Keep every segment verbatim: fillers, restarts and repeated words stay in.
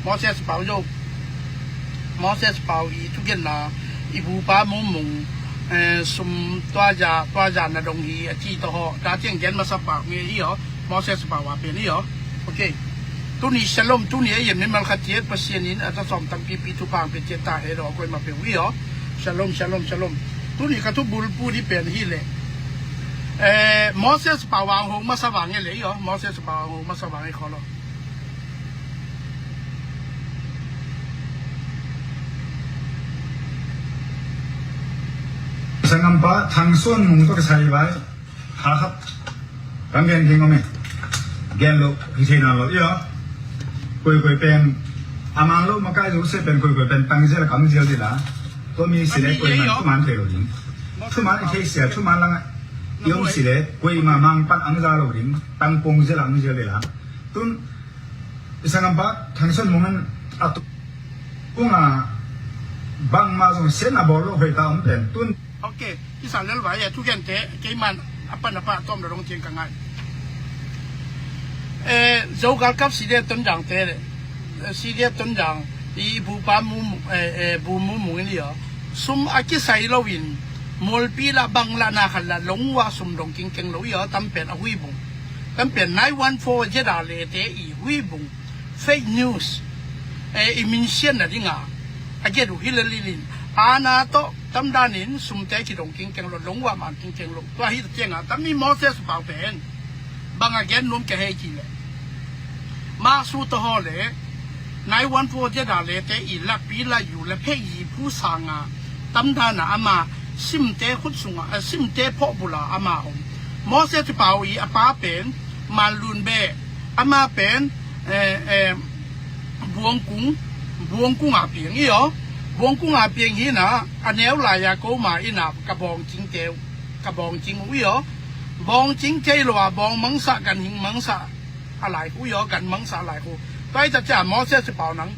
Moses Pau zo. Moses Pau i thugenna, i bupa Mumung, eh, sum tua za, tua za na dong hi a ci tawh haw. Tua ciang gen masa pau nge hi aw. Moses Pau a pen hi aw. Ok. Tuni shalom, tuni a yen mimal khat ciat Pasian in a ta sawm tampipi thupha ang pe ciat ta he daw koi ma pe uh hi aw. Shalom, shalom, shalom. Tuni ka thu bulphuh ding pen hi leh, eh, Moses Pau ang ho masa vang e le hi aw. Moses Pau ang ho masa vang e khaw lo. Sanggampa Thang Suan Mung tawh kisai vai. Kha khat kan gen ding om e. Gen lo hi thei nawn lo i aw. Koikoi pen a mang lo makai zo se pen koikoi pen tang zel a kam zel ding la. Tua mi si le koimah thuman thei lo ding. Thuman i thei sia thuman lang a i om si le koimah mang pan ang za lo ding. Tang pong zel ang zel ding la. Tun i sanggampa Thang Suan Mung in a tu ung a bangmah zong sen a bawl lo hoih ta om pen tun. Ok, i sa lel vai a thugente keiman a pan a pa tawm lo dong ciang ka ngai. Eh, Zo galkap C D F Tonzang te le, eh, C D F Tonzang i bupa Mu, eh, eh, bu Mumung in i aw. Sum a kisai lo in, mualpi la bang la na khat la longua sum dong kingkeng lo i aw, tam pen a huibung. Tam pen nine one four Z R le te i huibung. Fake news. Eh, i minsiatna dinga a get uh hi le lilin. Ana tawh tamdanin sumte kidong kingkeng lo, longua man kingkeng lo. Tua hi ta cianga, tam mi Moses Pau pen. Bang a gen nuam ka hei ci le. Masu tawh haw le. Nine one four Z R le te i lakpi la yu le phei yi phu sanga. Tamdana ama simte khut sunga, eh, simte phawh bula ama om. Moses Pau i a pa pen Manlun be. Ama pen, eh, eh, Buangkung, Buangkung a piang i aw. Buangkung a piang hi na, a neu lai a ko ma i na ka bawng cing teu, ka bawng cing uh i aw. Bawng cing thei lo a bawng mangsa gan hing mangsa a lai khu i aw, gan mangsa a lai khu. Tua i ta cia Moses Pau nang.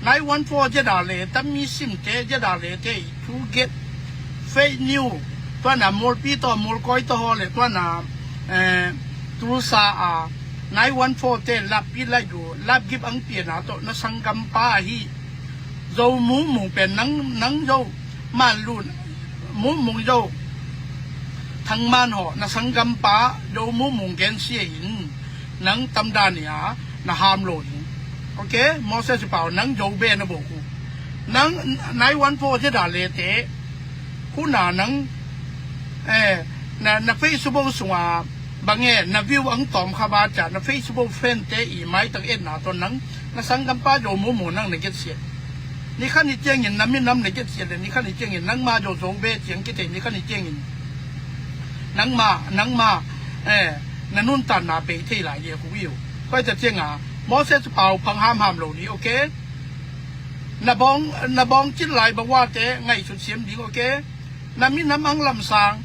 Nine one four Z R le, tam mi simte Z R le te i thu get. Fake news. Tua na mualpi tawh, mualkawi tawh haw le, tua na, eh, Tulsa a, nine one four te lappi lai du, lap gip ang piana tawh, na sanggampa ahi. Zo Mumung pen nang, nang Zo, Manlun, Mumung Zo. Thangman haw, na sanggampa, Zo Mumung gensia in, nang tamdania, na ham lo ding. Ok, Moses Pau, nang Zo be na bo ku. Nang nine one four Z R le te, kuna nang, eh, na, na Facebook sunga, bang e, na view ang tawm kha ba cia, na Facebook friend te i maitang etna tawh nang, na sanggampa Zo Mumung nang na gensia. Nikhan ni ciangin, na minam na gensia le, nikhan ni ciangin, nangma Zo Zo be ciang kithei, nikhan ni ciangin. Nangma, nangma, eh, na nuntanna pei thei lai dia ku iu. Koi ta cianga, Moses Pau phang hamham lo ni, ok? Na bawng, na bawng cin lai bawngua te ngaihsut siam ding, ok? Na minam ang lamsang,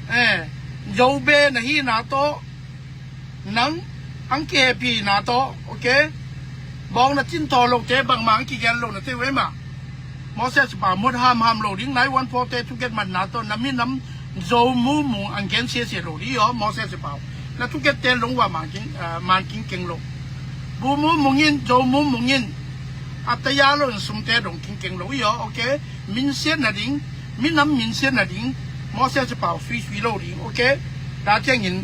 eh, Zo be na hina tawh, nang ang kihepina tawh, ok? Bawng na cin thaw lo te bangmah ang kigen lo na te wei mah. Moses Pau mut hamham lo ding, nine one four te thuget matna tawh, na minam Zo Mumung ang gensia sia lo ding, i aw, Moses Pau. Na thuget te longua man king, ah, man kingkeng lo. Bu Mumung in, Zo Mumung in, a taya lo in sumte dong kingkeng lo, i aw, ok? Minsiatna ding, minam minsiatna ding, Moses Pau suisui lo ding, ok? Tua ciangin,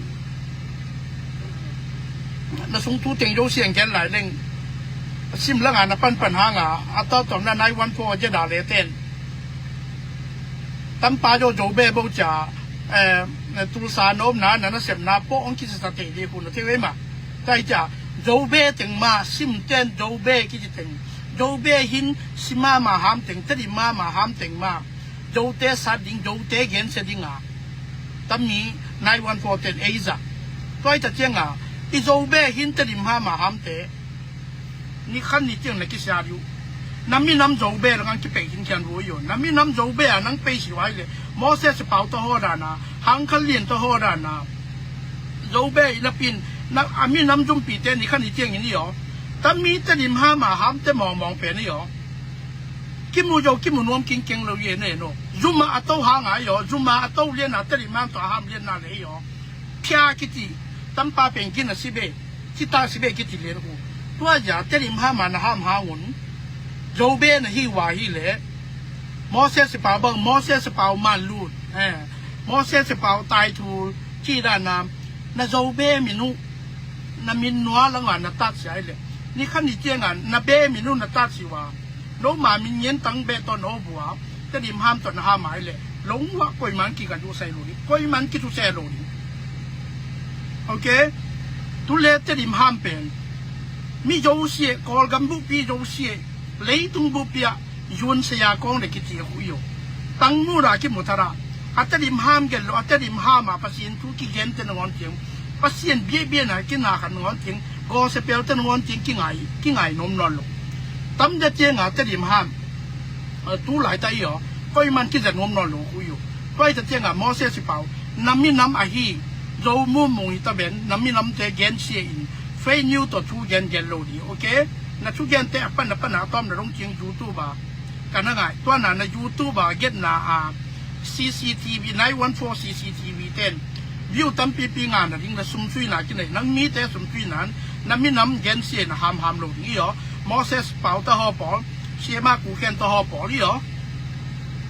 na sung tu teng Zo siang gen lai leng, sim langa na panpan hanga, a tawh tawh na nine one four Z R le ten. Tampa Zo Zo be bo cia, eh, Tulsa na omna, na nasepna pawh ang kisasa tei le hun na te wei mah. Tua i cia, Zo be teng mah, simten Zo be kici teng. Zo be hin, si mama ham teng, Tedim mama ham teng mah. Zote sat ding, Zote gensia dinga. Tam mi nine one four ten ei zah. Tua i ta cianga, i Zo be hin Tedim mama ham te. Nikhan ni ciang na kisia diu. Na minam Zo be la ngang kipei hin kian vo i aw. Na minam Zo be a nang pei si wai le. Moses Pau tawh haw dana, Hang Khan Lian tawh haw dana. Zo be i na pin, na, a minam zumpi te nikhan ni ciangin i aw. Tam mi Tedim mama ham te mawngmawng pen i aw. Kimu zo, kimu nuam kingkeng lo ye ne no. Zuma a to hanga i aw, zuma a to liana Tedim mama tawh a ham liana le i aw. Phia kiti, tampa pen gin a si be, cita si be kiti lian u. Tua zia Tedim Ham a na ham hang un, Zobe na hi uh a hi leh, Moses i pau bang, Moses i pau man lut, eh, Moses i pau taithul, ci dan a, na Zobe min uh, na min nua lang a na tat sia hi leh, ni khan ni ciang a na be min uh na tat si uh a, no ma min ngen tang be ton o bua, Tedim Ham ton ham a hi leh, lungua koi man kiga du sai lo ni, koi man kitu sai lo ni. Ok? Tu le Tedim Ham pen mi zosia, Kawlgam bupi zosia, leitung bupi ah Yun Saya Kong le kici a hui uh. Tangmura kimu thara, a Tedim Ham gen lo, a Tedim Ham a Pasian thu kigen te nangawn tiang, Pasian biakbiakna kina khat nangawn tiang, gospel te nangawn tiang kingai, kingai nuam nawn lo. Tam de tiang a Tedim Ham, eh, tu lai ta i aw, koi man kiza nuam nawn lo hui uh. Koi ta tiang a Moses i pau, na minam ahi, Zo mumung hi ta ben, na minamte gensia in, fei niu tawh thu gen gen lo ding, ok? Na thugente a pan a pan a tawm na dong ciang YouTube a ka na ngai. Tua na na YouTube a getna a C C T V, nine one four C C T V ten view tampipi ngah na ding, na sumsuina kinei, nang mite sumsuina in na minam gensia na hamham lo ding i aw. Moses pau ta haw pawl, Siama Ku Khen ta haw pawl i aw.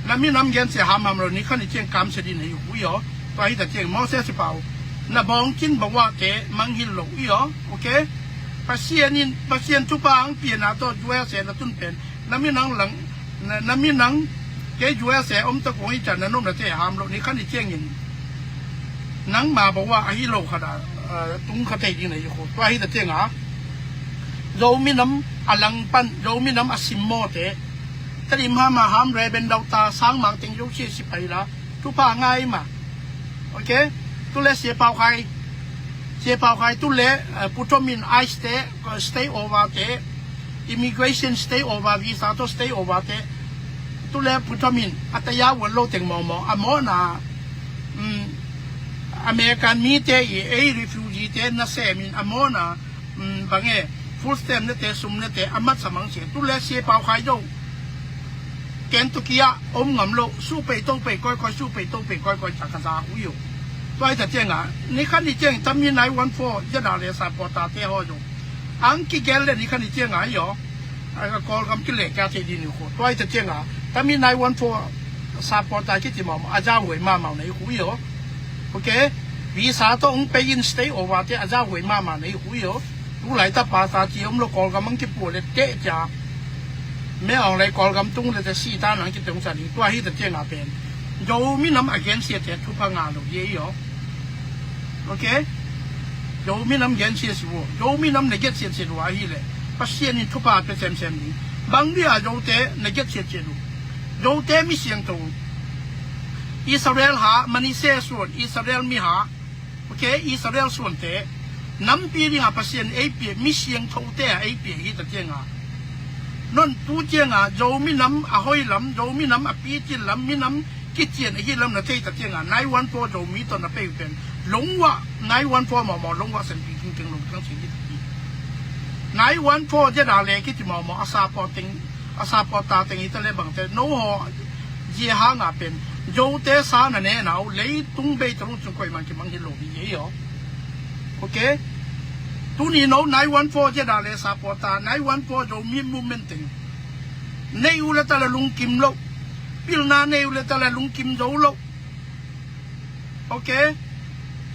Na minam gensia hamham lo, ni khan ni ciang kamsia ding na hi uh i aw. Tua hi ta ciang Moses pau, na bawngcin bawngate mangngilh lo i aw. Ok? Pasian in, Pasian thupha ang piana tawh U S A na tun pen, na minam lang, na, na minam kei U S A om ta kong hi ciang na nopnate ham lo, ni khan ni ciangin nangma bawng a ahi lo khat a, eh, tung kha thei ding na hi khu. Tua hi ta ciang a Zo minam a langpan, Zo minam a simmawte, Tedim Ham a ham, Reben Dau ta, Sang Mang Teng, Zo sia sipai la thupha ngai ma. Ok? Tu le Sia Pau Khai, Sia Pau Khai tu le, eh, Pu Thom in ICE te, eh, stay over te, immigration stay over, visa tawh stay over te, tu le Pu Thom in a taya wal lo teng mawmaw, a mawna, mm, American mite i ei refugee te na sem in a mawna, mm, bang e, food stamp nete, sum nete a matsa mang sia. Tu le Sia Pau Khai Zo Kentucky ah om ngam lo, supei topei koikoi, supei topei koikoi, ta ka za hui uh. Tua hi ta ciang a, ni khan ni ciang tami nine one four zia da le supporter te haw Zo ang kigel le ni khan ni ciang a i aw, a, a Kawlgam kile kia thei ding ni khu. Tua hi ta ciang a tami nine one four supporter kici mau a za huai mamau na hi khu i aw. Ok? Visa tawh hong pay in stay over te a za huai mama na hi khu i aw. Tu lai ta pa ta ci om lo, Kawlgam ang kipua le teh cia, me awng lai Kawlgam tung le te si ta nang kiteng sa ding. Tua hi ta ciang a pen Zo minam a gensia te thupha ngah lo hi i aw. Ok? Zo minam gensia si uh. Zo minam na gensia si lua hi le, Pasian in thupha pe semsem ding. Bang dia Zote na gensia si uh? Zote mi siangtho, Israel ha, Manasseh suan, Israel mi ha, ok, Israel suante nampi dinga Pasian ei pia, mi siangthote a ei pia hi ta ciang a, non tu ciang a Zo minam a hoi lam, Zo minam a picin lam, minam kician ahi lam na thei ta ciang a, nine one four Zomi tawh na pei pen lungua, nine one four mawmaw lungua, senpi kingkeng lo kang si hi ta ci. Nine one four zia da le kici mawmaw a supporting, a supporter teng hi ta le bangte no haw, zia hang a pen Zote sa na ne nau, leitung bei ta lung cung koi man kimang hi lo hi hi aw. Ok? Tuni no nine one four zia da le supporter, nine one four Zomi movement teng nei uh le ta le lungkim lo. Pilna nei uh le ta le lungkim zo lo. Ok?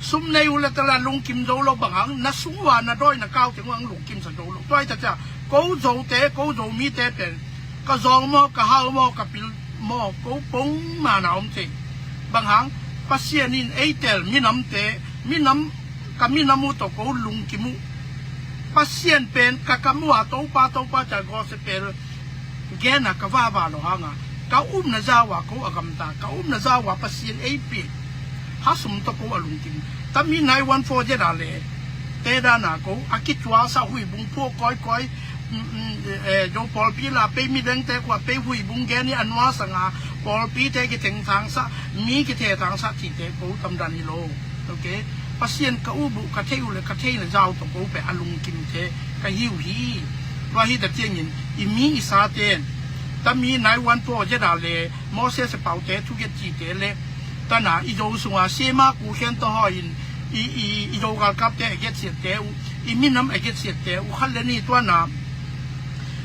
Sum nei uh le ta le lungkim zo lo, bang hang, na sung uh a na dawi na kau teng uh ang lungkim sa zo lo. Tua hi ta ciang ko Zote, ko Zomite pen ka zawng maw, ka hau maw, ka pil maw, ko pong mana om thei. Bang hang, Pasian in ei tel minamte, minam, ka minam uh tawh ko lungkim uh. Pasian pen ka kam uh a Topa, Topa cia gospel gen a ka vava lo hang a, ka upna zau a ko a gamta, ka upna zau a Pasian ei pia ha sum tawh ko a lungkim. Tami nine one four zia da le te dan a ko a kicuasa, huibung phuak kawikawi, mm, mm, eh, Zo pawlpi la pei, midangte khua pei, huibung gen i a nuasang a pawlpite kithengthangsa, mi kithethangsa cihte ko tamdan hi lo. Ok? Pasian ka up uh, ka thei uh le ka theina zau tawh ko pen a lungkimte ka hi uh hi. Tua hi ta ciangin i mi i saten, tami nine one four zia da le Moses paute thuget cite le, tana i Zo sunga Siama Ku Khen tawh hawi in, i, i, i Zo galkapte a getsiatte uh, i minam a getsiatte uh khat le ni tuana,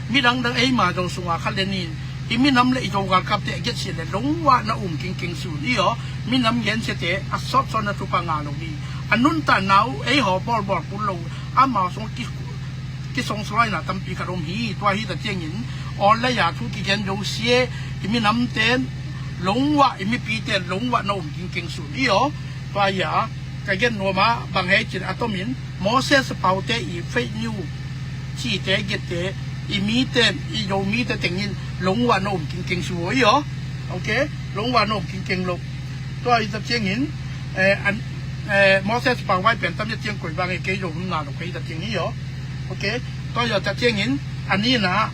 midangdang eima Zo sunga khat le ni in i minam le i Zo galkapte a getsiat le lungwah na um kingkeng sun i aw. Minam gensiate a sawtsawtna thupha ngah lo ni, a nuntakna uh ei haw bawlbawl kul lo, amau sung ki kisongsuaina tampi khat om hi. Tua hi ta ciangin online a thu kigen zosia i minamten lungwah, i mipiten lungwah na um kingkeng sun i aw. Tua hi a ka gen nuam a bang hei cin a tomin Moses Paute i fake news cite gette i mite, i Zo mite tengin lungwah na um kingkeng su i aw. Ok, lungwah na um kingkeng lo. Tua hi ta ciangin eh, an, eh, Moses Pau vai pen tam ya ciang koi bang e kei Zo hun nga lo kei ta ciang hi aw. Ok, tua ya ta ciangin a nina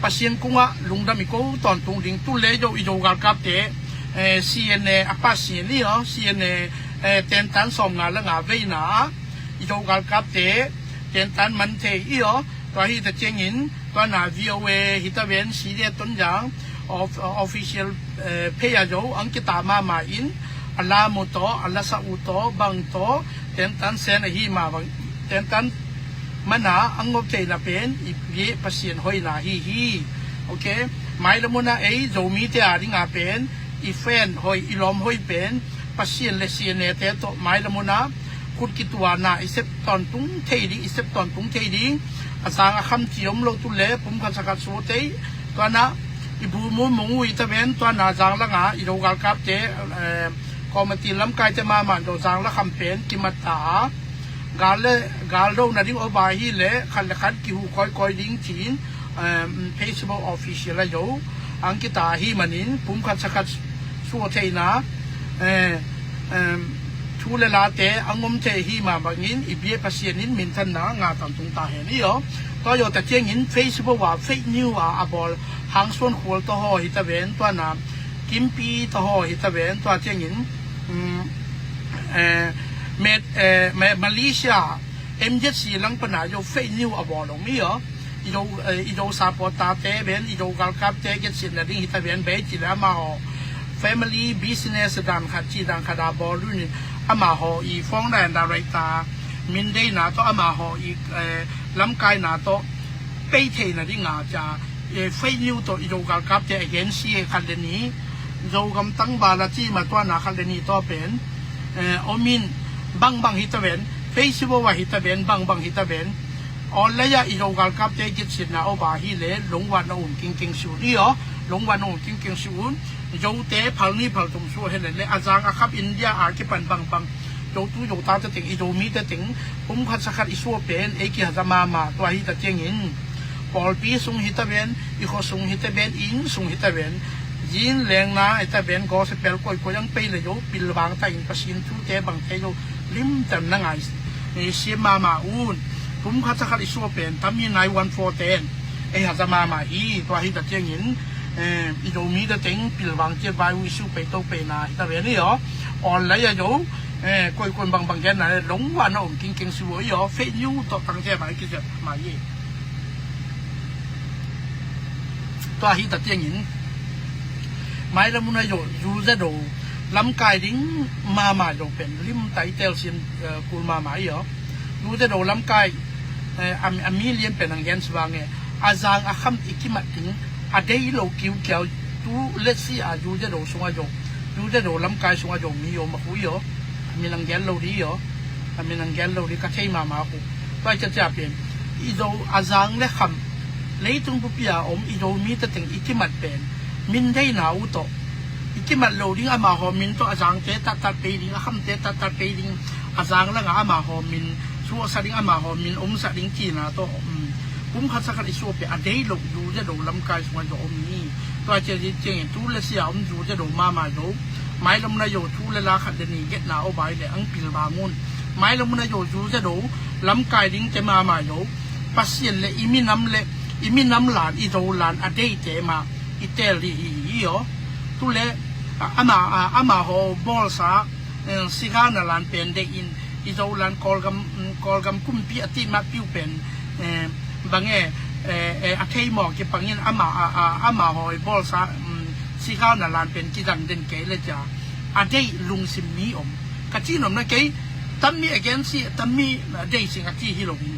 Pasian kungah lungdam i ko tawntung ding tu le Zo, i Zo galkapte eh, C N A a Pasian i aw, C N A eh, tentan sawm nga le nga veina i Zo galkapte tentan man thei i aw. Tua hi ta ciangin tuana V O A hi ta ven, C D A Tonzang of, official eh, page a zo ang kita mama in a la mu taw, a la sa u taw, bang taw tentan sen ahi ma bang, tentan mana a ngop theina pen i bia Pasian hoina hi hi. Ok, mailamuna ei Zo mite a dinga pen i fan hoi, i lawm hoi pen Pasian le C N A te tawh mailamuna khut kituana i sep tawntung thei ding, i sep tawntung thei ding. A zang a kham ci om lo tu le pum khat sa khat su thei. Tuana i bu mu mung u i ta ven, tuana zang langa i Zo galkapte eh, committee lamkaite mama Zo zang la kham pen kimat ta a, gal le gal do na ding o ba hi le khat le khat kihu koi koi ding cin eh, Facebook official a Zo ang kita hi manin pum khat sa khat su theina eh, em, thu le late a ngom thei hi ma bangin i bia Pasian in minthanna nga tawntung ta hen i aw. Tua yo ta ciangin Facebook a fake news a a bawl Hangsuan Khual taw haw hi ta ven, tuana Kimpi taw haw hi ta ven, tua ciangin um, eh, Met, eh, Ma- Malaysia M Z C lang pana yo fake news a bawl om i aw. I Zo eh, i Zo supporter te ven, i Zo galkapte getsiatna ding hi ta ven, bei ci le amahaw family business dan khat ci dan khat a bawl un in amahaw i founder and director min deina tawh amahaw i eh, lamkaina tawh pei theina dinga cia eh, fake news tawh i Zo galkapte agency khat le ni Zogam tangval a ci ma tuana khat le ni tawh pen eh, om in bangbang hi ta ven, Facebook a hi ta ven, bangbang hi ta ven. Online a i Zo galkapte getsiatna o ba hi le lungwah na um kingkeng su ni aw. Lungwah na um kingkeng su un. Zote phal ni phal tum su he le le a zang a khap India a kipan bangbang Zo tu Zo ta te teng, i Zo mite teng pum khat sa khat i suah pen ei kihaza mama. Tua hi ta ciangin pawlpi sung hi ta ven, i khaw sung hi ta ven, i inn sung hi ta ven, zin lengna hi ta ven, gospel koikoi ang pei le Zo pilvang ta in Pasian thute bangte Zo limtan na ngai eh, siam mama un. Pum khat sa khat i suah pen tam hi nai one four ten ei haza mama hi. Tua hi ta ciangin eh, i Zo mite teng pilvang ciat vai uh i su pei to pei na hi ta ven i aw. Online a Zo eh, koikoi bangbang genna le lungwah na om kingkeng su i aw. Fake news tawh tangte mai kizep mai hi. Tua hi ta ciangin mailamuna Zo, Zo Zedo lamkai ding mama Zo pen limta i telsiam eh, kul mama i aw. Zu Zedo lamkai eh, a, a mi lian pen ang gen si vange, a zang a kham i kimat ding a dei lo kiukiau tu le si a Zu Zedo sunga Zo, Zu Zedo lamkai sunga Zo mi om a hu i aw. A min ang gen lo di i aw. A min ang gen lo di ka thei mama hu. Tua i cia cia pen i Zo a zang le kham leitung bupi a om i Zo mite teng i kimat pen min deina uh tawh i kimat lo ding, amahaw min tawh a zangte tattat pei ding, a khamte tattat pei ding, a zang langa amahaw min suahsa ding, amahaw min omsa ding cina tawh um, pum khat sa khat i suah peh a dei lo Zu Zedo lamkai sungah Zo om hi. Tua cia ciangin tu le sia om Zu Zedo mama Zo, mailamna Zo thu le la khat le ni getna o bai le ang pilvang un. Mailamna Zo Zu Zedo lamkai dingte mama Zo, Pasian le i minam le i minam lan, i Zo lan a deite mah i tel dih hi hi aw. Tu le a- ama a- amahaw bawlsa eh, sigana lan pen deih in i Zo lan Kawlgam, mm, Kawlgam kumpi a tih mah piu pen eh, bange eh, eh, a thei maw kipangin ama a- a- amahaw i bawlsa mm, sigana lan pen kizang den kei le cia a deih lungsim mi om. Ka cih nopna kei tammi against hi, tammi deih sing a ci hi lo hi.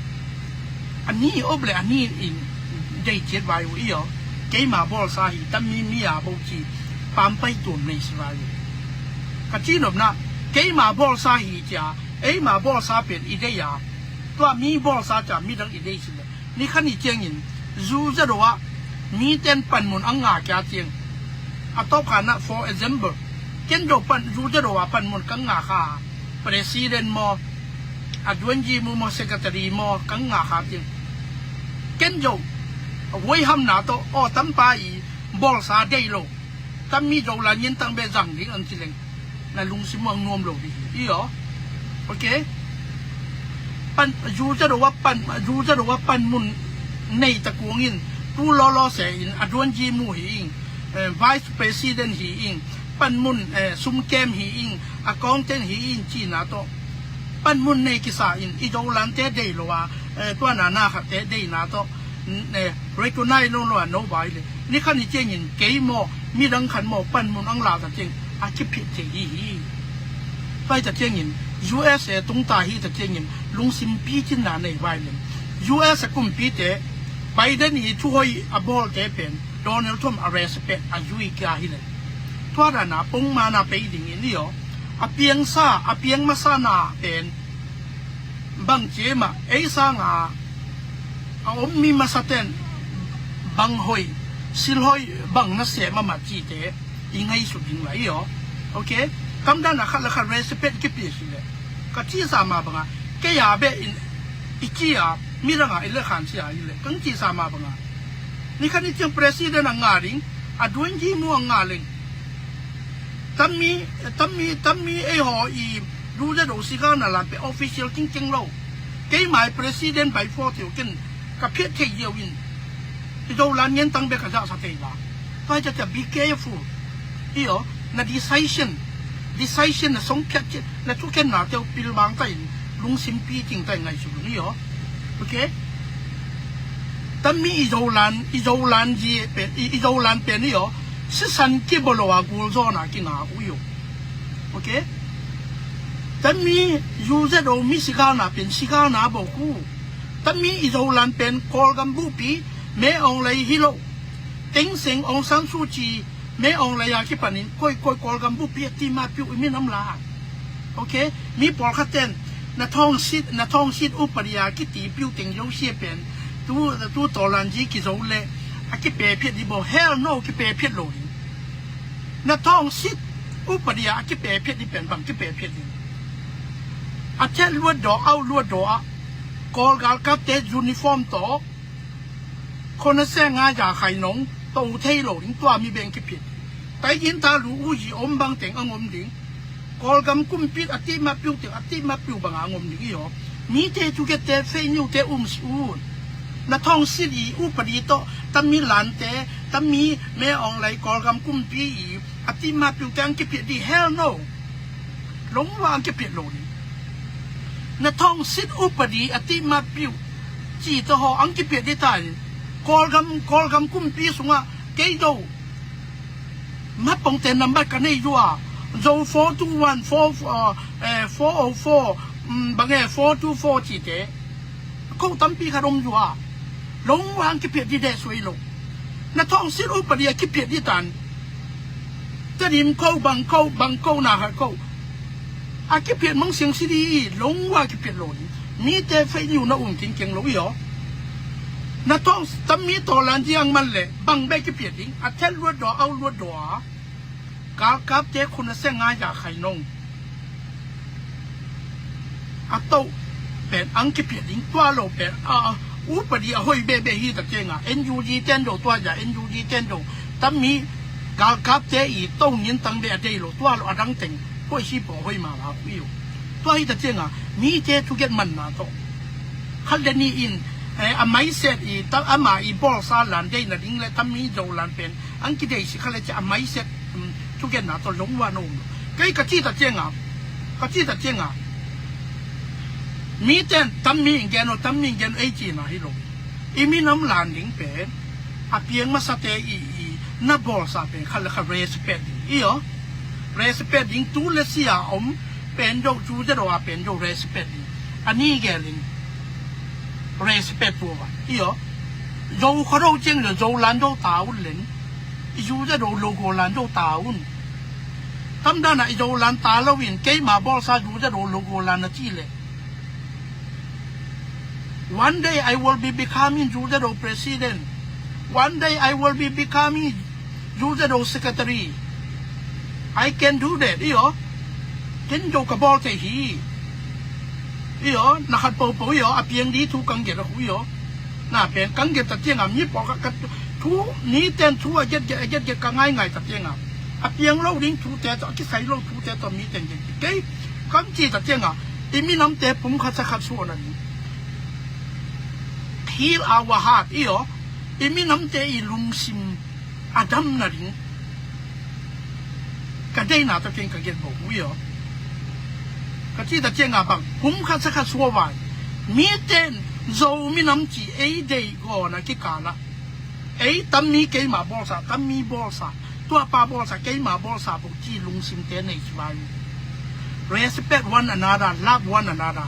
A ni op le a ni in deih ciat vai uh i aw. Keima bawlsa hi, tammi mi a bo ci pampai tuam nei si vai uh. Ka cih nopna keima bawlsa hi cia, eima bawlsa pen i deih a, tua mi bawlsa cia midang i deih si le. Ni khan i ciangin zu zado ah miten panmun a nga kia ciang a tawpkhanah, for example, ken do pan zu zado ah panmun ka nga kha, president maw, a duanji mu maw, secretary maw ka nga kha ciang, ken do huai hamna tawh aw tampa i bawlsa deih lo, tammi Zolan ngen tang be zang ding an ci leng na lungsim muang nuam lo ding hi i aw. Ok. Pan zu zado a pan zu zado a panmun nei ta kuangin tu lawlaw se in a duanji mu hi ing, vice president hi ing, panmun sumkem hi ing, accountant hi ing cina tawh panmun nei kisa in i Zolante deih lo a, tua na na khatte deihna tawh recognize lo lo a no vai le. Ni khan i ciangin kei maw, midang khan maw panmun ang la ta ciang a kiphiat thei hi hi. Vai ta ciangin U S A tungta hi ta ciangin lungsim picinna nei vai le. U S a kumpite Biden i thuhoi a bawlte pen Donald Trump a respect a zui kia hi le. Tua dana pongmana pei dingin i aw. A piangsa a piang masana pen bang cia mah ei sanga a om mi masaten bang hoi, silhoi bang na sem a mat cite i ngaihsut ding lai i aw. Ok. Kamdan a khat le khat respect kipia si le. Ka cisa ma banga kei a beh in i ci a midang a i le khan sia i le kang cisa ma banga ni khan i ciang president a nga ding, a duanji mu a nga leng. Tammi tammi tammi ei haw i du le do sigal na lam pe official kingkeng lo. Kei mai president bai fo teu ken ka phiat thei ziau in i do lan ngen tang be ka zahsa thei la. Tua hi ta cia be careful. I aw, na decision decision na song phiat na thukenna teu pilvang ta in lungsim piting ta in ngaihsut ding i aw. Ok. Tammi i Zolan i Zolan ji pen i Zolan pen i aw, sisan kibolo a gulzawna kinga uh i aw. Ok. Tammi U Z O mi sigalna pen sigalna bo khu. Tammi i Zolan pen Kawlgam buhpi me ong lei hi lo. Teng Seng Aung San Suu Kyi me ong lei a kipanin koi koi Kawlgam buhpi a ti ma piu i minam la. Ok. Mi pawlkhat ten na thawngsit na thawngsit upadi a kiti piu teng Zosia pen tu tu tawlan ji kizo le a kipephiat di bo hell no kipephiat lo ding. Na thawngsit upadi a kipephiat di pen bang kipephiat ding. A thet luat daw au luat daw a Kawlgal kapte uniform tawh khona se nga ya khai nong to thei lo ding tua mi beng kiphiat. Tai in ta lu u yi om bang teng ang om ding. Kawlgam kumpit a ti ma piu teng a ti ma piu bang ang om ding i aw. Mi te tu ke te fei niu te um si un. Na thawngsit i upadi tawh tammi lante tammi me ong lei Kawlgam kumpi i a ti ma piu te ang kiphiat di hell no. Longwa ang kiphiat lo ni. Na thawngsit upadi a ti ma piu ci tawh haw ang kiphiat di tai. Kawlgam Kawlgam kumpi sungah kei do mapongte nambat ka nei zua zo four two one four four four o four bang e four two four cite. Ko tampi khat om zua. Longwa ang kiphiat di deh suai lo. Na thawngsit upadi a kiphiat di tan. Tedim ko bang ko bang ko na khat ko a kiphiat mang siang si di longwa kiphiat lo ni. Mi te fei niu na um kin keng lo i aw. Na thawng tammi tawlan di ang man le bang be kiphiat ding a thet luat daw au luat daw a. Galkapte khuna se nga ya khai nong a to pen ang kiphiat ding tua lo pen a upadi a hoi be be hi ta kenga N U G ten do tua ya N U G ten do tammi galkapte i to ngin tang be a dei lo tua lo a dang teng hoi si po hoi ma la hui lo. Tua hi ta kenga mi te tu get man na to khat le ni in a mai set i ta ama i bol sa lan dei na ding le tammi do lan pen ang kidei si kha le cia a mai set thugenna tawh longwa na um lo. Kei ka ci ta cianga ka ci ta cianga mi ten tammi in gen o tammi in gen o ei cina hi lo. I minam lan ding pen a piang masate i i na bawlsa pen kha le kha respect ding i aw. Respect ding tu le sia om Pen zo, zu ze do a pen zo respect in. A ni gel in respect tua va. I aw. Zo kho do ciang zo, zo lan zo ta un len. I zu ze do logo lan zo ta un. Tam dan a i zo lan ta lo in, keima bawlsa zu ze do logo lan a ci le. One day I will be becoming zu ze do president. One day I will be becoming zu ze do secretary. I can do that. I aw. Ken zo ka bawl thei hi. I aw, na khat popo i aw, a piang di thu kang get a hu i aw. Na pen kang get ta ciang a mi pawl khat khat thu, ni ten thu a get get, a get get ka ngai ngai ta ciang a. A piang lo ding thu te tawh, a kisai lo thu te tawh mi ten get get. Kei, kang ci ta ciang a, i minam te pum khat sa khat suah na ding. Heal our heart, i aw. I minam te i lungsim a dam na ding. Ka deina tawh keng ka gen bo ui aw. Ka ci ta ciang a bang, pum khat sa khat suah vai. Mi ten zo minam ci ei dei gaw na kikal a. Ei tam mi keima bawlsa, tam mi bawlsa. Tua pa bawlsa, keima bawlsa bo ci lungsim te nei ci vai. Respect one another, love one another.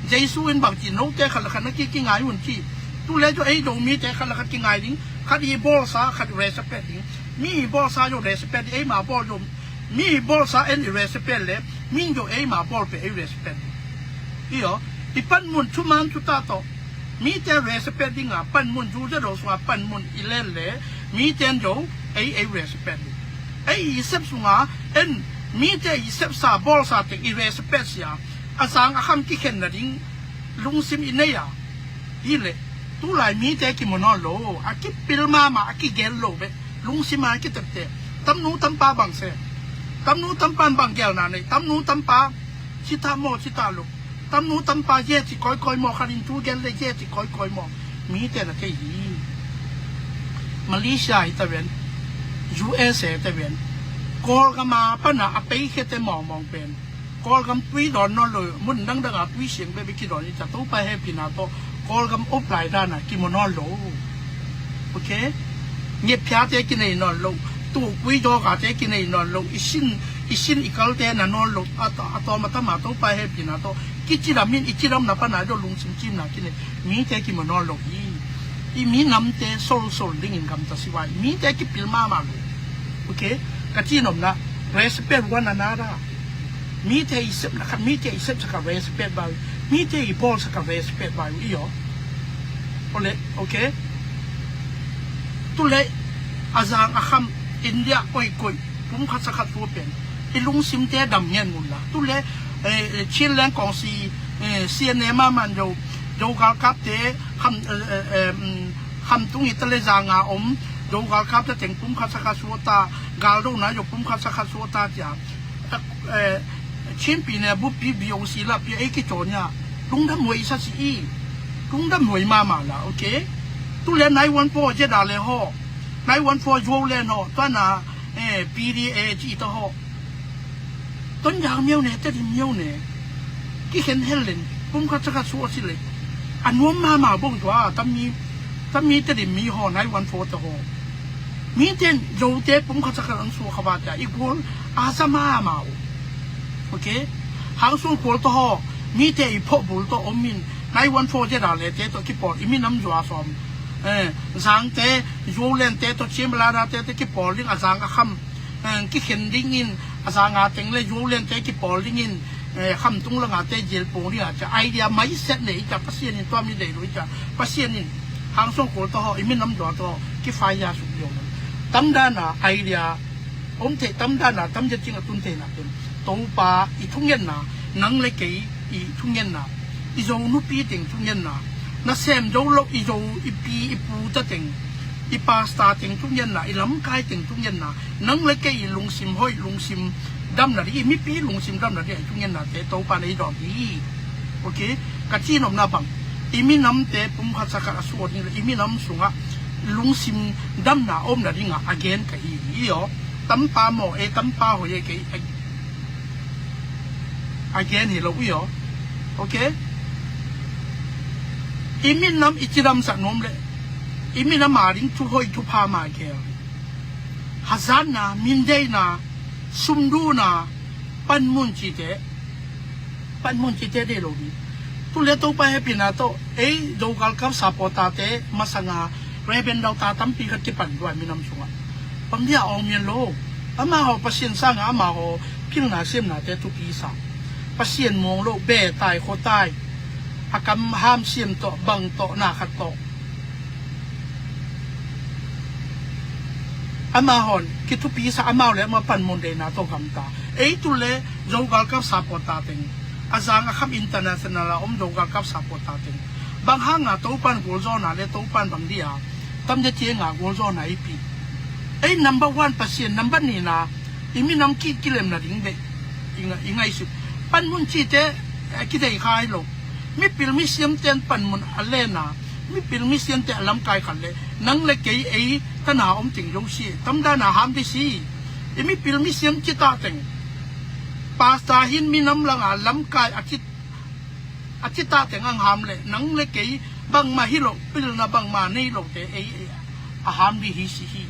Jesu in bang ci, note khat le khat na ki kingai un ci. Tu le zo ei zo mi te khat le khat kingai ding. Khat i bawlsa, khat respect ding. Mi i bawlsa zo respect ding, eima bawl zo. Mi i bawlsa en i respect le, mi in zo eima bawl pe ei respect ding. I aw, i panmun thuman thuta tawh. Mi te respect ding a panmun, zu ze do sung a panmun i len le, mi ten zo ei, ei respect ding. Ei i sep sung a en, mi te i sepsa bawlsa teng i respect sia. A zang a kham kikhen na ding lungsim i nei a. Hi le, tulai mi te kimu nawn lo, a kipil mama, a kigel lo be, lungsim a kitepte. Tamnu tampa bang se. Tamnu tampa bang gelna nei, tamnu tampa cita maw, cita lo. Tamnu tampa ye ci kawikawi maw, khat in thu gel le ye ci kawikawi maw. Mi te na kei hi. Malaysia hi ta ven, U S A ta ven. Kawlgam a pana a peikhete mawngmawng pen Kawlgam tui dawn nawn lo, mun dangdang a tui siang bebe kidawn i ta, Topa hehpihna tawh Kawlgam op lai dan a kimu nawn lo. Ok? Ngetphiate kinei nawn lo, tukpui dawkate kinei nawn lo, i sin, i sin i kalte na nawn lo, a ta-, a tawm a tam a Topa hehpihna tawh kicidam in, i cidamna pana dawh lungsim cimna kinei, mite kimu nawn lo hi. I minamte solsol dingin gamta sivai, mite kipil mahmah lo. Ok? Ka cinopna, respect one another. Mite i sepna khat, mite i sepsa khat respect vai. Mite i bawlsa khat respect vai uh i aw. Ole, ok? Tule, a zang a kham, India koikoi, pum khat sa khat tua pen i lungsimte dam ngen mun la. Tule, eh, Chinland Council, eh, C N A mahmah zo, zo galkapte kham, eh, eh, eh, mm, khamtung i tale zanga om, zo galkapte teng pum khat sa khat suata, galdona zo pum khat sa khat suata cia. Eh, Chinpi ne buppi biong si la pia ei kicaw nia. Lungdam huai sa si i. Lungdam huai mahmah la, ok? Tule nine one four zeda le haw. Nine one four Zhuo len haw. Tuana, eh, P D A ci ta haw. Tonzang miau ne, Tedim miau ne. Kikhen hel len, pum khat sa khat suah si le. A nuam mahmah bong tua, tammi, tammi Tedim mi haw, nine one four ta haw. Mi ten, Zote pum khat sa khat ang suah kha ba tia, i gual, a sa mahmah uh. Ok? Hang sung kual ta haw, mite i phawh bul ta om in, nine one four zeda le te ta kipawl, i minam zua sawm. Eh, Zangte, Zhuo len te ta, Ciamlada te ta kipawl ding, a zang a kham. Eh, kikhen dingin, a zanga teng le Zhuo len te kipawl dingin, eh, khamtung langa te zilpung dinga cia idea maiset nei cia Pasian in tua mi dei lo cia Pasian in hang song kul to haw, i minam dua to haw, kifaya suk liau lo. Tamdana idea om thei, tamdana tamzia cing a tun theina pen Topa i thungetna, nang le kei i thungetna, i Zo nupi teng thungetna, na sem zo lo i Zo i pi i pu ta teng, i pasta teng thungetna, i lamkai teng thungetna, nang le kei i lungsim hoih, lungsim damna ding, i mipi lungsim damna ding a i thungennate Topa na i dawm hi. Ok? Ka cinopna bang, i minamte pum khat sa khat a suak ding le i minam sungah lungsim damna omna dingah a gen ka hi hi aw. Tampa maw e, tampa hoih e kei a gen hi lo i aw. Ok? I minam i cidamsak nuam le i minam a ding thu hoih thu pha ma gel. Hazatna, mindeina, sumduna, panmun cite Panmun cihte deih lo ding. Tu le Topa hehpihna tawh ei Zo galkap supporter-te masanga Reverend Dau ta tampi khat kipan duai minam sungah. Bang dia awng mian lo. Amau Pasian sanga amau pilna siamnate thupi sa. Pasian muang lo, beh tai, khua tai, a kam ham siam tawh, bang tawh, na khat tawh. Amau hon kithupi sa, amau le amau panmun deihna tawh gamta. Ei tu le Zo galkap supporter teng, a zang a kham international a om Zo galkap supporter teng, bang hanga Topan gualzawhna le Topan bang dia tamte cianga gualzawhna ei pi? Ei number one Pasian, number nihna i minam ki, kilemna ding beh i nga-, i ngaihsut. Panmun cihte, eh, kidei kha hi lo. Mipil misiamte in panmun a lena, mipil misiamte a lamkai khat le nang le kei ei tana om teng zo si, tamdana ham di si. I mipil misiam citah teng, pastor hin minam langa lamkai a cit, a citah teng ang ham le nang le kei bangmah hi lo, pilna bangmah nei lote ei, ei a ham di hi si hi.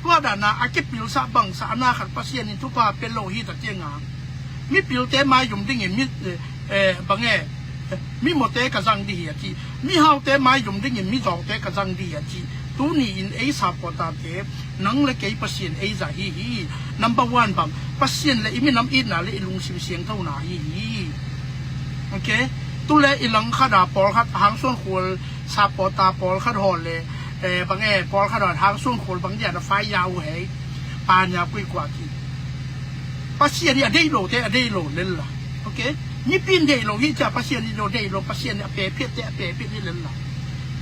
Tua dana a kipilsa bangsa a na khat Pasian in thupha pe lo hi ta cianga, mipilte maizum dingin mi, eh, eh, bang e, eh, mimawte ka zang di hi a ci, mihaute maizum dingin mizawngte ka zang di hi a ci. Tuni in ei supporter-te, nang le kei Pasian ei zah hi hi. Number one bang, Pasian le i minam itna le i lungsim siangthona hi hi. Ok. Tu le i langkhata pawlkhat, Hangsuan Khual supporter pawlkhat haw le, eh, bang e, pawlkhat haw Hangsuan Khual bang dia na fai ya uh hei, panya kuikua ki. Pasian i a deih lote a deih lo lel la. Ok. Mipi in deih lo hi cia Pasian i lo deih lo, Pasian i a pephiatte a pephiat hi lel la.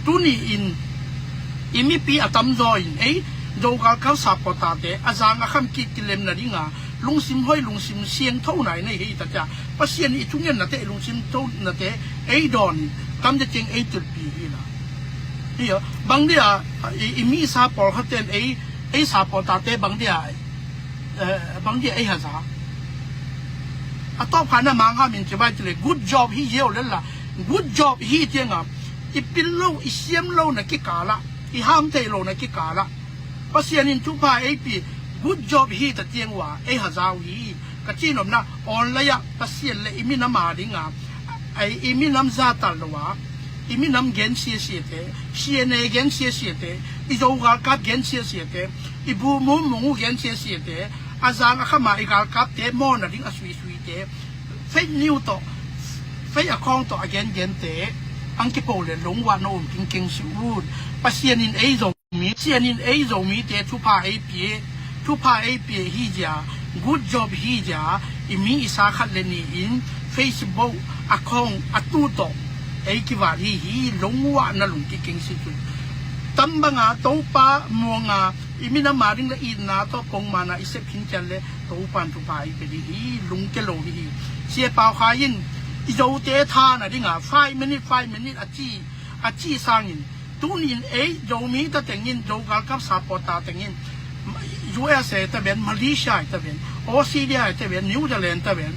Tuni in i mipi a tamzaw in ei Zo galkap supporter-te a zang a kham ki, kilemna dinga lungsim hoi, lungsim siangtho nai nei hi ta cia. Pasian i thungennate, i lungsim thonate ei dawn in tamte ciang ei tilpi hi la. Hi a, bang dia i, i misa pawlkhat ten ei, ei supporter-te bang dia, eh, bang dia ei haza? A tawpkha na mangham in ci bai ci le good job hi ziau lel la. Good job hi cianga i pil lo, i siam lo na kikala, i ham thei lo na kikala Pasian in thupha ei pi, good job hi ta ciang ua ei haza uh hi. Ka cinopna online ah Pasian le i minam a dinga, ai, i minam zatal lo a, i minam gen siasiate, C N A gen siasiate, i Zo galkap gen siasiate, i bu mumung uh gen siasiate, a zang a khama i galkapte mawna ding a suisuite, fake news tawh, fake account tawh a gengente ang kipo le lungwah na um kingkeng si un. Pasian in ei Zo mi, Pasian in ei Zomite thupha ei pia, thupha ei pia hi zia, good job hi zia, i mi i sa khat le ni in Facebook account a tu tawh ei kivat hi hi, lungwah na lung kikeng si tu. Tambanga Topa muanga i minam a ding le itna tawh pongmana i sep khin cian le Topan thupha ei pia ding hi, lungke lo hi hi. Sia Pau Khai in i Zote thana dinga five minute, five minute a ci, a ci sangin tunin ei Zomi ta tengin, Zo galkap supporter tengin, U S A ta ven, Malaysia ta ven, Australia ta ven, New Zealand ta ven,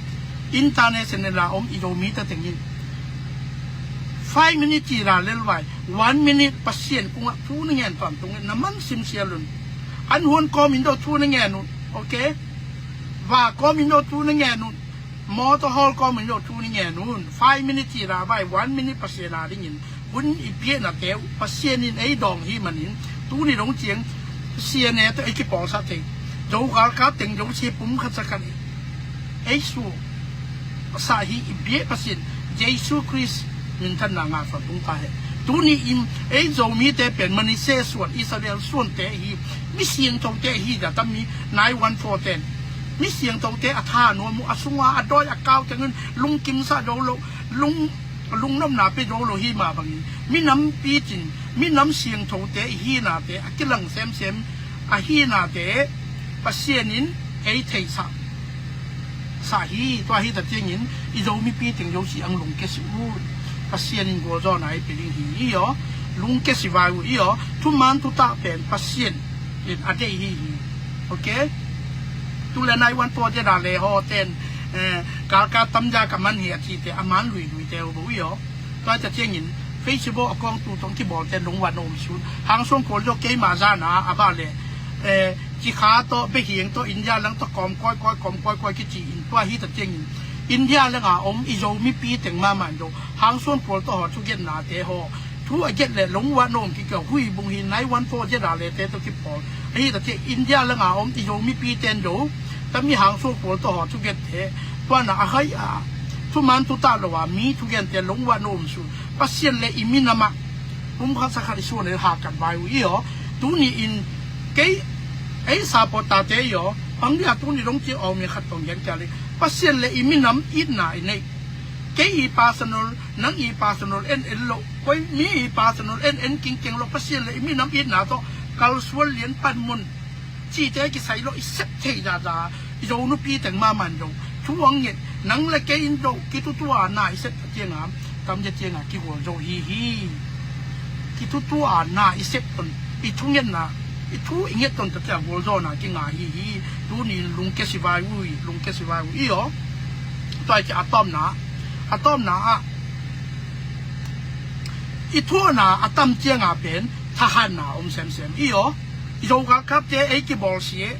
international a om i Zomi ta tengin five minute ci ra lel vai, one minute Pasian kungah thu na ngen tuan tungin na man sim sia lun. An huan kawm in do thu na ngen un, ok? Va kawm in do thu na ngen un. Mawtaw hawl kawm in lo thu ni ngen un. Five minute ci ra vai, one minute Pasian a dingin hun i piahnate uh Pasian in ei dawng hi manin tuni dong ciang Pasian e tawh ei kipawlsah thei. Zo galkap teng Zo si pum khat sa khat ei su sa hi i biah Pasian Jesu Khrist minthanna ngah suan tung ta he. Tuni in ei Zomite pen Manasseh suan, Israel suante hi, mi siangthote hi, da tam mi nine one four ten. Mi siangthote a tha nuam uh, a sunga a dawi a kau tengin lungkimsa zo lo, lung, lungnopna pe zo lo hi mah bangin minam picin, minam siangthote i hinate a kilang semsem a hinate Pasian in ei theihsah sa hi. Tua hi ta ciangin i Zo mipi teng Zo si ang lungke si uh. Pasian in gualzawhna ei pe ding hi i aw. Lungke si vai uh i aw. Thuman thutak pen Pasian in a deih hi hi. Ok? Tu le nai wan tua dia da le haw ten, eh, galkap tam dia ka man hi a cite a man lui lui te uh bo i aw. Tua ta ciangin Facebook a kawng tu tong kibawl ten lungwan na um sun. Hang sung kol zo keima zana a ba le, eh, Cikha tawh, Behiang tawh, India lang tawh kawm kawikawi, kawm kawikawi kici in tua hi ta ciangin India langa om i Zo mipi teng mahmah in Zo hangsuan pawl tawh haw thugetnate haw thu a get le lungwah na om kikeu. Hui bung hi nine one four zeda lete tawh kipawl ahi ta ciah India langa om i Zo mipi ten Zo tami hangsuan pawl tawh haw thugette tuana a hai a thuman thutah lo a mi thugente lungwah na om su Pasian le i minamah um khat sa khat i suan a hakat vai uh i aw. Tuni in kei ei sapawt tate i aw. Panglia tuni dong ci awmi khat tong gen kia le Pasian le i minam itna i neih. Kei i personal, nang i personal en en lo, koi mi i personal en en kingkeng lo Pasian le i minam itna tawh kalsuan lian panmun cite kisai lo i sep thei dada i Zo nupi teng mahmah in Zo thu ang nget nang le kei in Zo kitutua na i sep ta cianga tamcia cianga kigual Zo hi hi. Kitutua na i sep ton i thungetna i thu i nget ton ta cia gualzawhna kinga hi hi. Tuni lungkia sivai ui lungkia sivai ui i aw. Tua i cia a tawmna a tawmna ah i thuana a tam cianga pen thahatna om semsem i aw. I Zo galkapte ei kibawl si e.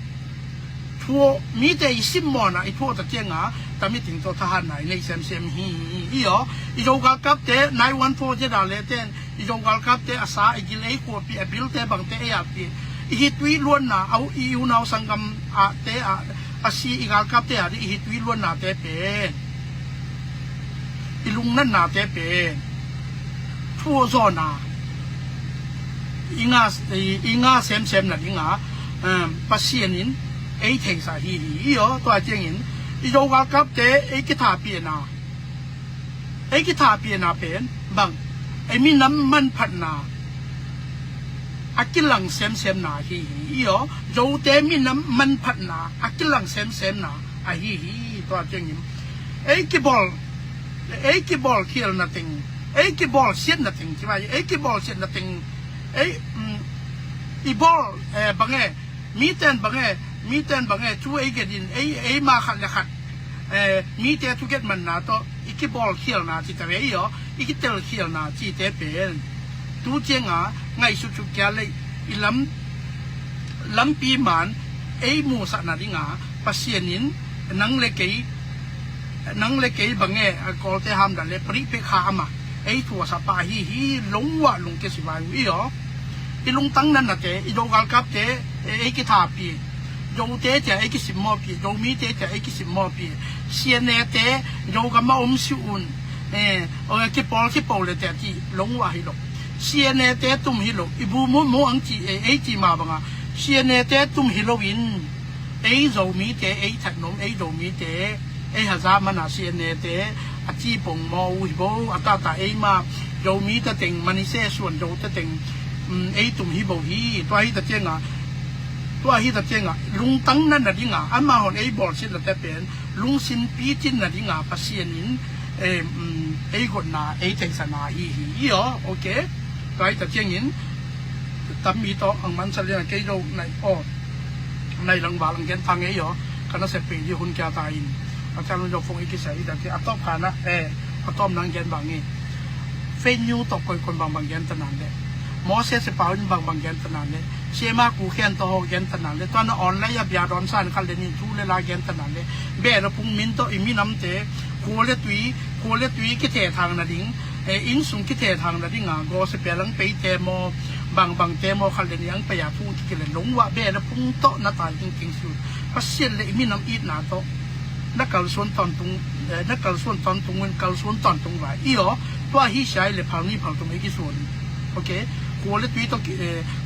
Thuaw mite i simmawna i thuaw ta cianga tamiting tawh thahatna i neih semsem hi i aw. I Zo galkapte nine one four zeda leten i Zo galkapte a sa i gil ei khuapi a bilte bangte ei ahpi i hi tui luanna a i unau sanggam ahte ah a si i galkapte ah i hi tui luannate pen i lungnatnate pen thuaw zawna i nga i nga semsem na dinga Pasian in ei theisa hi hi i aw. Tua ciangin i Zo galkapte ei kithapihna ei kithapihna pen bang ei minam manphatna a kilang semsemna hi hi i aw. Zote minam manphatna a kilang semsemna ahi hi. Tua ciangin ei kibawl ei kibawl khialna teng ei kibawl siatna teng ci vai ei kibawl siatna teng ei i bawl bange miten bange miten bange cu ei getin ei ei ma khat le khat mite thuget manna tawh i kibawl khialna ci ta ve i aw. I kitel khialna cite pen tu cianga ngaihsut suk kia lei i lam lampi man ei musahna dinga Pasian in nang le kei nang le kei bange a kawlte hamdan le parih pek kha ama ei thuasa pah ahi hi. Lungwah lungkia sivai uh i aw. I lungtang natnate i Zo galkapte ei kithapi Zote tia ei kisimmawpi Zomite tia ei kisimmawpi sianete Zogam a om si un kipawl kipo le tia ti lungwah hi lo. Sianete tum hi lo i bu mummu ang ci ei ci ma banga sianete tum hi loin ei Zomite ei thatnom ei Zomite ei haza mana sianete a ci pongmaw uh hi bo a tata ei ma Zomite teng manise suan Zote teng ei tum hi bo hi. Tua hi ta cianga tua hi ta cianga lungtang na na dinga amahon ei bawlsiat late pen lungsim picin na dinga Pasian in ei gotna ei theihsana hi hi i aw. Ok. Tua hi ta ciangin tammi tawh ang mansa lian kei lo nai aw nai lang val ang gen ta ngei aw. Ka na sep pei di hun kia ta in a ciang lo fong i kisai i ta ci a tawp ka na e a tawp nang gen bang i fei nyu tawh koikon bangbang gen ta nan le Moses i pau in bangbang gen ta nan le siama ku khian tawh haw gen ta nan le tua na online a bia dawn san khat le nin thu le la gen ta nan le beh le pung min tawh i minamte khua le tui khua le tui kithethang na ding innsung kithethang na dinga gospel ang peite maw bangbangte maw khat le ni ang pei a thu kikile lungwah beh le pung tawh na tai kingking su Pasian le i minam itna tawh na kalsuan tawntung na kalsuan tawntung in kalsuan tawntung vai i aw. Tua hi siai le phal ni phal tung ei kisuan. Ok. Khua le tui tawh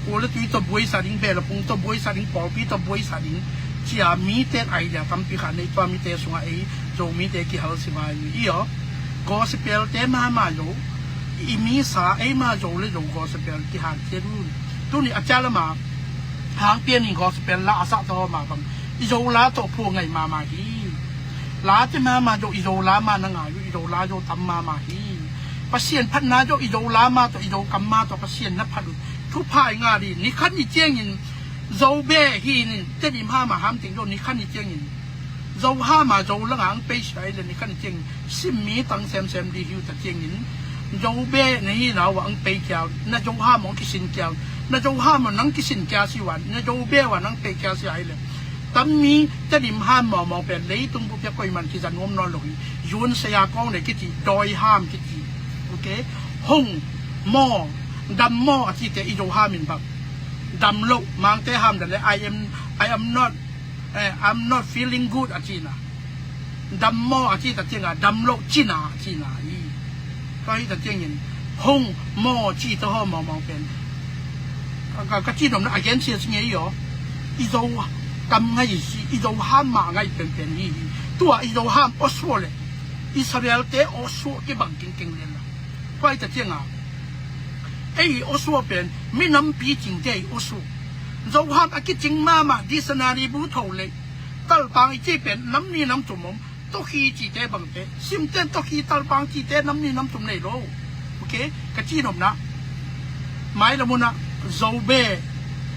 khua le tui tawh buaisa ding beh le pung tawh buaisa ding pawlpi tawh buaisa ding cia mite idea tampi kha nei tua mite sungah ei Zomite kihal si vai i aw. Gospel te mahmah lo i misa eima Zo le Zo gospel kihanthiat un. Tuni a cia lama hangpian in gospel la a sah tawh ma bang i Zo la tawh phua ngai mahmah hi. Late mahmah zawh i Zo la mah na ngai uh i Zo la zawh tam mahmah hi. Pasian phatna zawh i Zo la mah tawh i Zo kam mah tawh Pasian na phat uh thupha i ngah dih nikhat ni ciangin Zo beh hi nin teni mahmah hamting zawh nikhat ni ciangin Zo hama Zo langa ang pei sia i le nikhat ni ciangin simmi tang semsem dih hi uh ta ciangin Zo beh na hi nau ah ang pei kia uh na Zo hama ang kisin kia uh na Zo hama nang kisin kia si uh ah na Zo beh uh ah nang pei kia si a i le Tammi Tedim Ham maumau pen leitung bup pia koiman kiza nuam nawn lo hi. Yun Saya Kong le kici, Dawi Ham kici. Ok. Hong maw, dam maw a cite i Zo Ham in bang, dam lo, Mangte Ham dan le, I am, I am not, eh, I'm not feeling good a cina. Dam maw a cita cianga dam lo cina a cina hi. Tua hita ciangin hong maw cita haw maumau pen ka, ka, ka ci nopna a gen sia ci ngei aw. I Zo kam ngai si, i Zo Ham mah ngai penpen hi hi. Tua i Zo Ham awsuah le Israel te awsuah kibang kingkeng lian la. Tua hita cianga ei awsuah pen minampi cingte i awsuah. Zo Ham a kicing mahmah dictionary bu tho le talpang i ci pen nam ni nam tum om. Tokhi cite bangte simten, tokhi talpang cite nam ni nam tum nei lo. Ok. Ka ci nopna mailam unah Zobe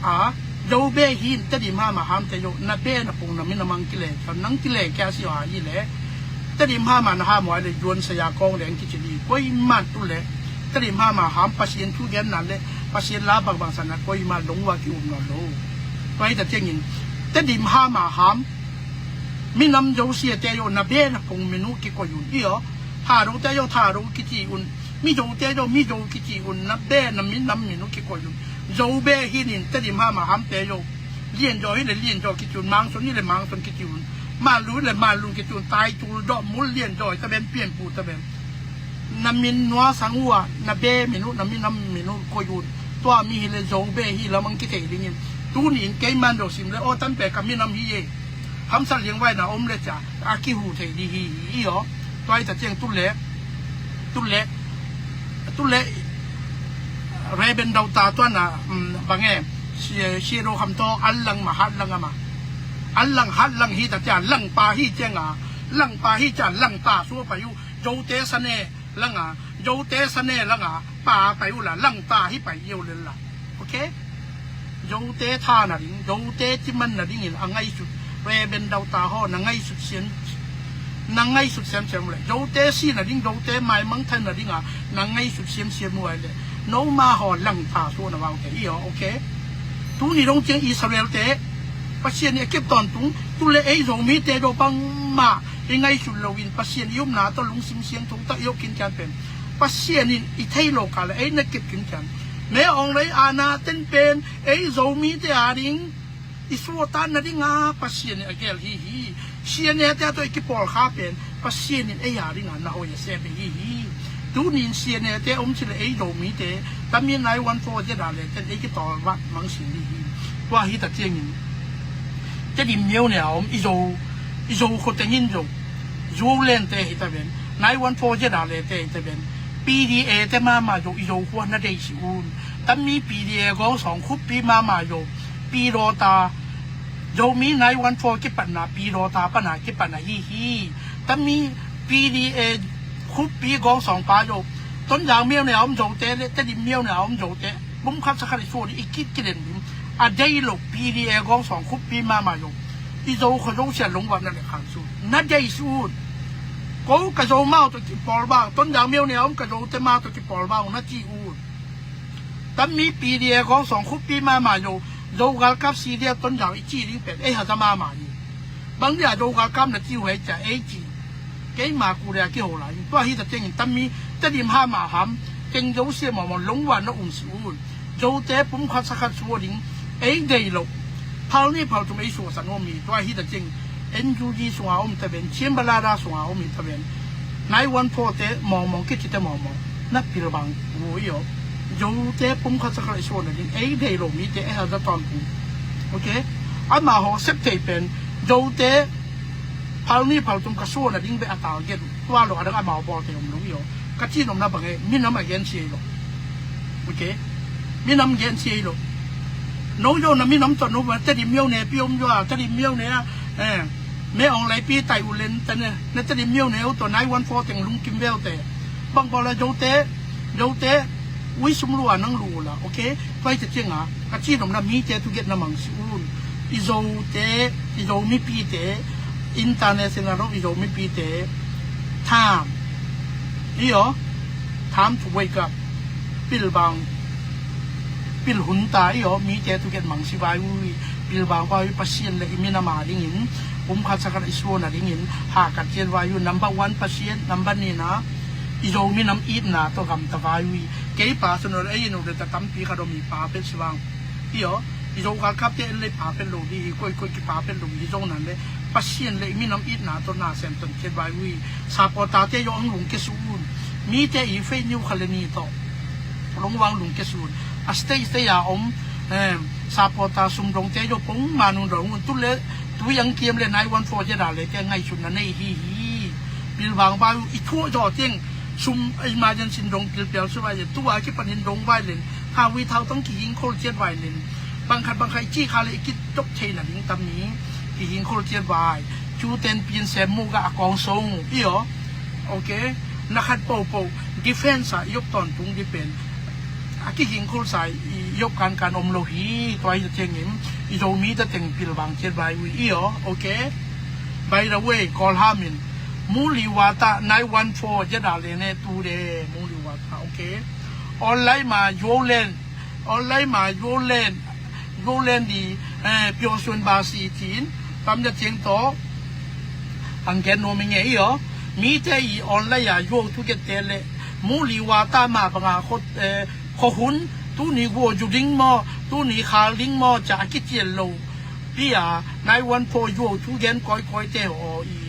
a, Zobe hi in Tedim Ham a Hamte yo, na be na pung na minam ang kile, nang kile kia si a hi le. Tedim Ham a na Ham a le Yun Saya Kong le ang kici di koiman tu le Tedim Ham a Ham Pasian thu genna le Pasian la bangbang sana koiman lungwa ki um nawn lo. Tua hita ciangin Tedim Ham a Ham minam Zosiate yo, na be na pung minu kikoi un hi aw. Thadote yo Thado kici un, Mizote yo Mizo kici un, na be na minam minu kikoi un. Zobe hi in Tedim Ham a Hamte yo, Lianzaw hi le Lianzaw kici un, Mangson hi le Mangson kici un, Manlun hi le Manlun kici un, Taitul, Dawhmul, Lianzaw hi ta ben, Pianpu ta ben. Na min nuasang uh a, na be min uh, na minam min uh koi un. Tua mi hi le Zobe hi lam ang kithei dingin. Tuni in keiman Zo sim le aw, tanpe ka minam hi e, hamsa liangvaina om le cia a kihu thei di hi hi aw. Tua hita ciang tu le, tu le, tu le Reben Dauta tuana, um, bang e, si, si do kham tawk, an lang ma, hat lang ama. An lang, hat lang hita cia, langpa hi cianga, langpa hi cia, langta sua pai uh. Zote Sane langa, Zote Sane langa pa pai uh la, langta hi pai uh le la. Ok. Zote tha nading, Zote ciman nadingin a ngaisut, Reben Dauta haw na ngaisut sian, na ngaisut sian sian uh le. Zote si nading, Zote maimang than nadinga na ngaisut sian sian uh le. No ma haw langta sua na vau te hi aw. Ok. Tuni dong ciang Israel te Pasian i a kip tawntung tu le ei Zomite do bangmah i ngaisut loin Pasian i upna tawh lungsim siangtho tawh i awk khin cian pen Pasian in i thei lo kah le ei na kip khin cian. Me awng lei ana ten pen ei Zomite a ding i suatan nadinga Pasian in a gel hi hi. Sianete a tawh i kipawlkha pen Pasian in ei a dinga na hoi a se be hi hi. Tunin sianete om ci le ei Zomite tami nai wan fo zeda le ten ei kitawlvat mangsin hi hi. Tua hita ciangin Tedim miau ne a om i Zo, i Zo khoteng in Zo, Zo lente hita ben, nai wan fo zeda lente hita ben, P D A te mama Zo, i Zo khua na dei si un. Tami P D A gawng sawng khuppi mama Zo, Pi Dawta, Zomi nai wan fo kipatna Pi Dawta pana kipatna hi hi. Tami P D A khuppi gawng sawng pa Zo, Tonzang miau ne a om Zote le Tedim miau ne a om Zote pumkhat sakhat i suah ding i kit kiden ding a dei lo P D A gawng sawng khuppi mama Zo. I Zo kho Zo sia lungwapna le khan su na dei su un. Ko ka Zo mau tawh kipawlbang, Tonzang miau ne a om ka Zote mau tawh kipawlbang na ci un. Tami P D A gawng sawng khuppi mama Zo, Zo galkap si dia Tonzang i ci ding pen ei haza mama hi. Bang dia Zo galkap na ci uh hei cia ei ci. Keima ku dia kiho lai. Tua hita ciangin tami Tedim Ham a Ham teng Zo sia mawmaw lungwa na um si un. Zote pumkhat sakhat suah ding ei dei lo. Phal ni phal tum ei suah sa nuam mi. Tua hita ciangin N U G sunga om ta ben, Cian Balada sunga om hi ta ben. Nai wan fo te mawmaw, kici te mawmaw na pilbang ui aw. Zote pumkhat sakhat ei suah na ding ei dei lo mite ei haza tawntung. Ok. Ama haw sep thei pen Zote phal ni phal tum ka suah na ding be a target uh. Tua lo adang amau bawlte om lo hi aw. Ka ci nopna bang e, minam a gen sia hi lo. Ok. Minam gen sia hi lo. No Zo na minam tawh no Tedim miau ne pi om Zo a, Tedim miau ne a, eh, me awng lai pi tai u len ta ne, na Tedim miau ne u tawh nai wan fo teng lungkim veu te. Bang baw la Zote, Zote ui sum lua nang lu la. Ok. Pai te cianga ka ci nopna mite tu get na mang si un. I Zote, i Zo mipite, international rom i Zo mipite time hi aw. Time to wake up. Pilbang. Pil hun ta i aw, mite tu gen mangsi vai ui, pilvang vai ui, Pasian le i minam a dingin pumkhat sakhat i suan a dingin hahkat ciat vai ui. Number one Pasian, number nihna i Zo minam itna tawh gamta vai ui. Kei personal ei in uh le ta tampi khat om i pa pet si vang i aw, i Zo galkapte en le pa pet lo di hi, koikoi kipa pet lo hi, Zo nan le Pasian le i minam itna tawh na sem ton ciat vai ui. Supporter te yo ang lungke su un, mite i fei niu kha le ni tawh lungwang lungke su un. A state state a om supporter sumdongte yo pong manung dong un, tu le tui ang kiam le nine one four ciat a le te ngaihsutna nei hi hi. Pilvang vai ui, i thuah zaw tiang sum emergency dong pilpial su vai le, tua kipanin dong vai len, kha ui thau tong kihing khol ciat vai len, bangkhat bangkhat i ci kha le i kitok theina ding tam ni, kihing khol ciat vai. Cu ten pin sem mu ga a kong song i aw. Ok, na khat popo defense a i op tawntung di pen a kihing khol sa i op kankan om lo hi. Tua hi ta ciangin i Zo mite teng pilvang ciat vai ui i aw. Ok, by the way, Kawlham in Muli Wata nine one four ciat a le ne tu de Muli Wata. Ok, online ma Zoland, online ma Zoland, Zoland di, eh, Pyo Sun Ba Si Tin tam na ciang tawh ang gen nuam i nge i aw. Mite i online a Zo tu gen te le Muli Wata ma banga khot, eh, khohun, tuni guo zu ding maw, tuni khal ding maw ca a kician lo. Pi a nine one four Zo tu gen koikoi te aw i,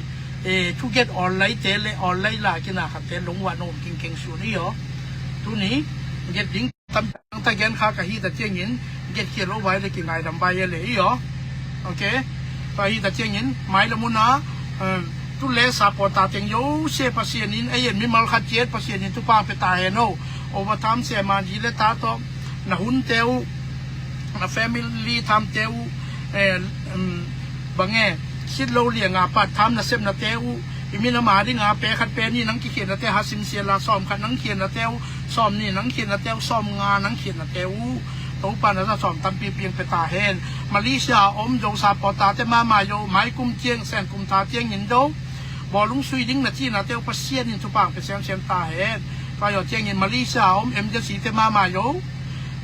eh, tu gen online te le online la kina khat te lungwa no kingkeng su ni aw. Tuni get ding tam ta gen kha ka hi ta ciangin get kia lo vai le kingaidam vai le i aw. Ok, ka hi ta ciangin mai la muna, um, tu le supporter teng yo se Pasian in ei en mimal khat ciat Pasian in tu pang pe ta hen o. Over tham se man ji le ta to na hun te u, na family tham te u, eh, um, bange sit lo lianga pat tham na sepna te u, i minam a dinga pe khat pe ni nang kikhiatna te ha simsia la sawm khat nang khiatna te u, sawm ni nang khiatna te u, sawm nga nang khiatna te u, Topa na za sawm tampi piang pe ta hen. Malaysia om Zo supporter te mama yo, mai kum ciang sen kum ta ciangin do bawlung sui ding na cina te u Pasian in thupang pe semsem ta hen. Tua yo ciangin Malaysia om M J C te mama yo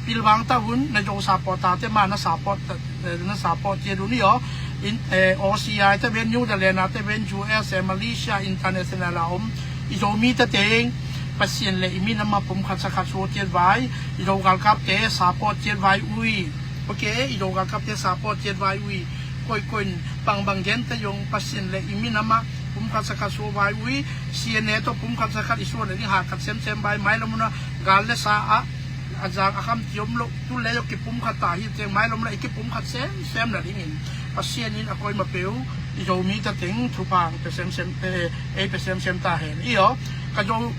pilvang ta un, na Zo supporter te ma na support, eh, na support ciat un i aw. In, eh, O C I te ven, New Zealand a te ven, U S A, Malaysia, international a om i Zo mite teng Pasian le i minam a pumkhat sakhat suak ciat vai, i Zo galkapte support ciat vai ui. Ok, i Zo galkapte support ciat vai ui. Koikoi in bangbang gen ta yong Pasian le i minam a pumkhat sakhat suak vai ui. C N A tawh pumkhat sakhat i suan a ding hahkat semsem vai, mai la muna gal le sa a a zang a kham ti om lo, tu le yo kipumkhat ta hi teng mai la muna i kipumkhat semsem na dingin Pasian in a koi ma peu i Zo mite teng thupang pe semsem, eh, ei pe semsem ta hen i aw. Ka Zo,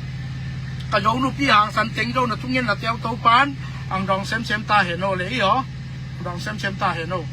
ka Zo nupi hangsan teng Zo na thungen na te u Topan ang dawng semsem ta hen o le i aw. Ang dawng semsem ta hen o.